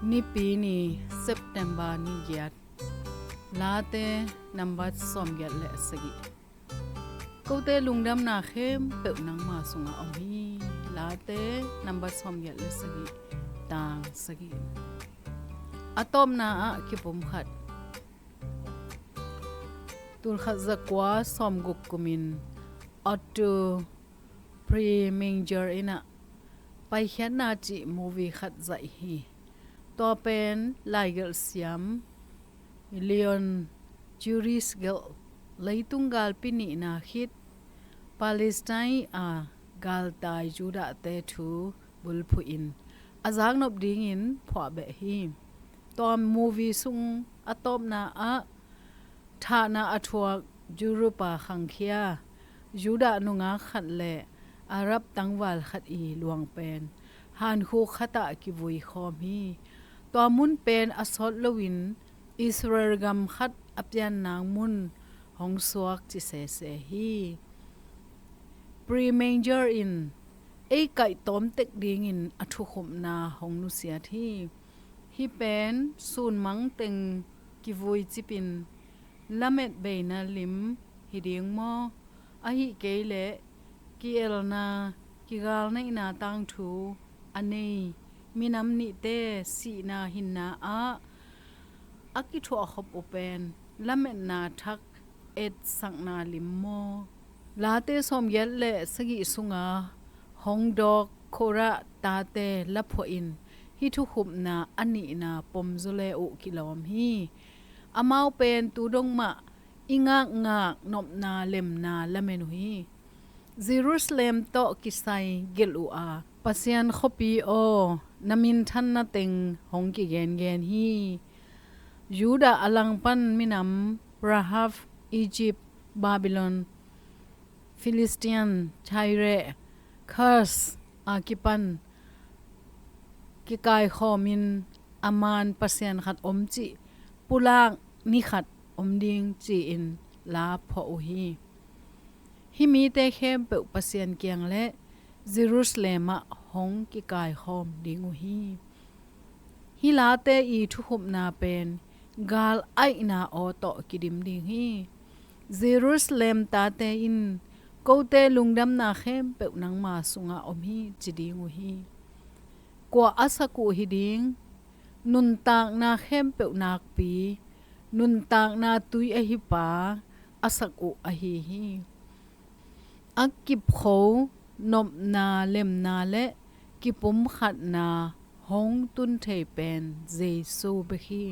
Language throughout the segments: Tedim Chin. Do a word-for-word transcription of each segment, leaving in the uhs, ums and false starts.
Nipi ni, September ni giat. Late nambat sawmgiat le sagih. Kote lungdamna khempeuh nangma sungah om hi. Late nambat sawmgiat le sagih, tang sagih. A tawpna ah kipumkhat. Tulkhat zakua sawmguk kumin Otto Preminger in ah Paikhiatna cih movie khat zaih hi. Tua pen laigelh siam Leon Juris gelh leitung galpi nihna khit Palestine a galtai Judahte thu bulphuhin a zaknop dingin phuahbeh hi. Tua movie sung a tawpna ah thahna a thuak Europe khangkhia Judah nungak khat le Arab tangval khat i luang pen hankhuk khatah kivui khawm hi. Tua mun pen a sawt loin Israel gam khat a piannak mun hong suak ci sese hi. Preminger in ei kaih tawm tek dingin a thukhupna hong nusiat hi. Hih pen sunmang teng kivui cipin lamet beina lim hi ding maw? Ahih kei leh ki-elna, kigalneihna tangthu a nei minam nihte sihna hinna ah a kithuahkhop uh pen lametna thak etsakna lim maw? Late sawmgiat le sagih sunga hong dawk Korah tate laphuahin hih thukhupna a nihna pomzule uh kilawm hi. Amau pen tu dong mah i ngakngak nopna lemna lamen uh hi. Jerusalem tawh kisai gelh uh a, Pasian khuapi aw, na minthanna teng hong kigengen hi. Judah a langpan minam Rahab, Egypt, Babylon, Philistine, Tyre, Cush a kipan kikaikhawmin a man pasian khat om cih pulak ni khat om ding ci-in la phuah uh hi. Hih mite khempeuh Pasian kiang le Jerusalem ah hong kikaikhawm ding uh hi. Hih late i thukhupna pen gal aihna aw tawh kidim ding hi. Jerusalem tate in kote lungdamna khempeuh nangma sungah om hi ci ding uh hi. Kua a sak uh hi ding? Nuntakna khempeuh nakpi nuntakna tui ahi pa a sak uh ahi hi. A kipkho nopna lemna le kipumkhatna hong tun thei pen Jesu bek hi.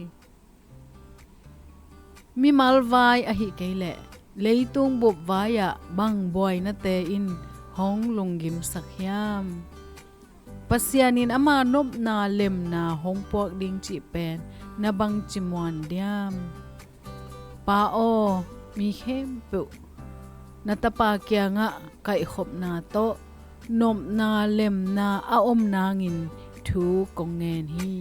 Mimal vai ahi kei leh leitung bup vai-ah bang buainate in hong lunggimsak hiam? Pasian in ama nopna lemna hong puak ding cih pen na bangci muan diam? Pa aw, mi khempeuh na tapa kiangah kaihkhopna tawh nopna lemna a om nangin thu kong ngen hi.